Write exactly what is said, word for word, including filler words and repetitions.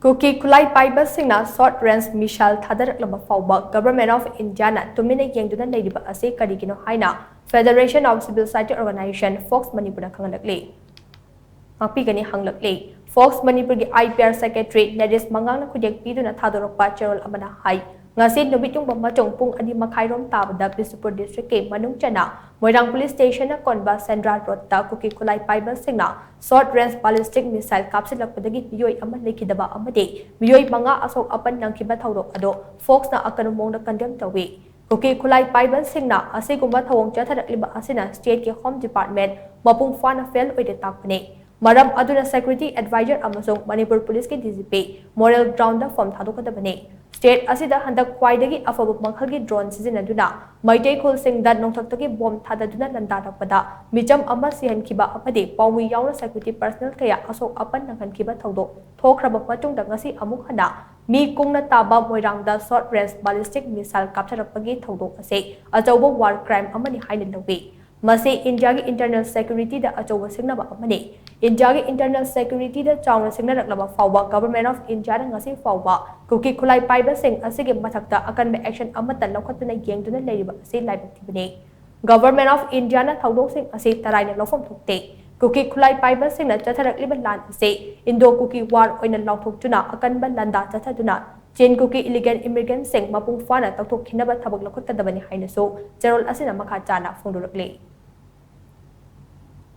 ꯀꯨꯀꯤ ꯈꯨꯠꯂꯥꯏ ꯄꯥꯏꯕꯁꯤꯡꯅ short range missile ꯊꯥꯗꯔꯛꯂꯕ ꯐꯥꯎꯕ Government of Indiaꯅ ꯇꯨꯃꯤꯟꯅ ꯌꯦꯡꯗꯨꯅ ꯂꯩꯔꯤꯕ ꯑꯁꯤ ꯀꯔꯤꯒꯤꯅꯣ ꯍꯥꯏꯅ Federation of Civil Society Organization, fox ꯃꯅꯤꯄꯨꯔꯅ ꯈꯪꯍꯜꯂꯛꯂꯤ꯫ ꯉꯥꯛꯄꯤꯒꯅꯤ ꯍꯪꯂꯛꯂꯤ꯫ ꯐꯣꯛꯁ ꯃꯅꯤꯄꯨꯔꯒꯤ I P R Secretary ꯅꯔꯦꯁ ꯃꯉꯥꯡꯅ ꯈꯨꯗꯦꯛ ꯄꯤꯗꯨꯅ ꯊꯥꯗꯣꯔꯛꯄ ꯆꯦꯔꯣꯜ ꯑꯃꯅ ꯍꯥꯏ, ꯉꯁꯤ ꯅꯨꯃꯤꯠ ꯌꯨꯡꯕ ꯃꯇꯨꯡ ꯄꯨꯡ ꯑꯅꯤ ꯃꯈꯥꯏꯔꯣꯝ ꯇꯥꯕꯗ ꯕꯤꯁꯅꯨꯄꯨꯔ districtꯀꯤ ꯃꯅꯨꯡ ꯆꯟꯅ ꯃꯣꯏꯔꯥꯡ police stationꯅ ꯀꯣꯟꯕ ꯁꯦꯟꯗ꯭ꯔꯥ roadꯇ ꯀꯨꯀꯤ ꯈꯨꯠꯂꯥꯏ ꯄꯥꯏꯕꯁꯤꯡꯅ short range ballistic missile ꯀꯥꯞꯁꯤꯜꯂꯛꯄꯗꯒꯤ ꯃꯤꯑꯣꯏ ꯑꯃ ꯂꯩꯈꯤꯗꯕ ꯑꯃꯗꯤ ꯃꯤꯑꯣꯏ ꯃꯉꯥ ꯑꯁꯣꯛ ꯑꯄꯟ ꯅꯪꯈꯤꯕ ꯊꯧꯗꯣꯛ ꯑꯗꯨ ꯐꯣꯛꯁꯅ ꯑꯀꯟꯕ ꯃꯑꯣꯡꯗ condemn ꯇꯧꯏ꯫ ꯀꯨꯀꯤ ꯈꯨꯠꯂꯥꯏ ꯄꯥꯏꯕꯁꯤꯡꯅ ꯑꯁꯤꯒꯨꯝꯕ ꯊꯧꯑꯣꯡ ꯆꯠꯊꯔꯛꯂꯤꯕ ꯑꯁꯤꯅ stateꯀꯤ Home Department ꯃꯄꯨꯡ ꯐꯥꯅ fail ꯑꯣꯏꯔꯦ ꯇꯥꯛꯄꯅꯤ꯫ ꯃꯔꯝ ꯑꯗꯨꯅ security advisor ꯑꯃꯁꯨꯡ ꯃꯅꯤꯄꯨꯔ policeꯀꯤ D G P moral groundꯗ ꯐꯣꯝ ꯊꯥꯗꯣꯛꯀꯗꯕꯅꯤ꯫ State ꯑꯁꯤꯗ ꯍꯟꯗꯛ ꯈ꯭ꯋꯥꯏꯗꯒꯤ ꯑꯐꯕ ꯃꯈꯜꯒꯤ drone ꯁꯤꯖꯤꯟꯅꯗꯨꯅ ꯃꯩꯇꯩ ꯈꯨꯜꯁꯤꯡꯗ ꯅꯣꯡꯊꯛꯇꯒꯤ ꯕꯣꯝ ꯊꯥꯗꯗꯨꯅ ꯂꯥꯟꯗꯥꯔꯛꯄꯗ ꯃꯤꯆꯝ ꯑꯃ ꯁꯤꯍꯟꯈꯤꯕ ꯑꯃꯗꯤ ꯄꯥꯎꯃꯤ ꯌꯥꯎꯅ security personnel ꯀꯌꯥ ꯑꯁꯣꯛ ꯑꯄꯟ ꯅꯪꯍꯟꯈꯤꯕ ꯊꯧꯗꯣꯛ ꯊꯣꯛꯈ꯭ꯔꯕ ꯃꯇꯨꯡꯗ ꯉꯁꯤ ꯑꯃꯨꯛ ꯍꯟꯅ ꯃꯤ ꯀꯨꯡꯅ ꯇꯥꯕ ꯃꯣꯏꯔꯥꯡꯗ short range ballistic missile ꯀꯥꯞꯊꯔꯛꯄꯒꯤ ꯊꯧꯗꯣꯛ ꯑꯁꯤ ꯑꯆꯧꯕ war crime ꯑꯃꯅꯤ ꯍꯥꯏꯅ ꯂꯧꯏ꯫ ꯃꯁꯤ ꯏꯟꯗꯤꯌꯥꯒꯤ internal securityꯗ ꯑꯆꯧꯕ ꯁꯤꯡꯅꯕ ꯑꯃꯅꯤ꯫ ꯏꯟꯗꯤꯌꯥꯒꯤ internal securityꯗ ꯆꯥꯎꯅ ꯁꯤꯡꯅꯔꯛꯂꯕ ꯐꯥꯎꯕ Government of Indiaꯅ ꯉꯁꯤ ꯐꯥꯎꯕ ꯀꯨꯀꯤ ꯈꯨꯠꯂꯥꯏ ꯄꯥꯏꯕꯁꯤꯡ ꯑꯁꯤꯒꯤ ꯃꯊꯛꯇ ꯑꯀꯟꯕ action ꯑꯃꯠꯇ ꯂꯧꯈꯠꯇꯨꯅ ꯌꯦꯡꯗꯨꯅ ꯂꯩꯔꯤꯕ ꯑꯁꯤ ꯂꯥꯏꯕꯛ ꯊꯤꯕꯅꯤ꯫ Government of Indiaꯅ ꯊꯧꯗꯣꯛꯁꯤꯡ ꯑꯁꯤ ꯇꯔꯥꯏꯅ ꯂꯧꯐꯝ ꯊꯣꯛꯇꯦ꯫ ꯀꯨꯀꯤ ꯈꯨꯠꯂꯥꯏ ꯄꯥꯏꯕꯁꯤꯡꯅ ꯆꯠꯊꯔꯛꯂꯤꯕ ꯂꯥꯟ ꯑꯁꯤ Indo Kuki War ꯑꯣꯏꯅ ꯂꯥꯎꯊꯣꯛꯇꯨꯅ ꯑꯀꯟꯕ ꯂꯥꯟꯗꯥ ꯆꯠꯊꯗꯨꯅ Chin Kuki illegal immigrantꯁꯤꯡ ꯃꯄꯨꯡ ꯐꯥꯅ ꯇꯧꯊꯣꯛꯈꯤꯅꯕ ꯊꯕꯛ ꯂꯧꯈꯠꯀꯗꯕꯅꯤ ꯍꯥꯏꯅꯁꯨ ꯆꯦꯔꯣꯜ ꯑꯁꯤꯅ ꯃꯈꯥ ꯇꯥꯅ ꯐꯣꯡꯗꯣꯔꯛꯂꯤ꯫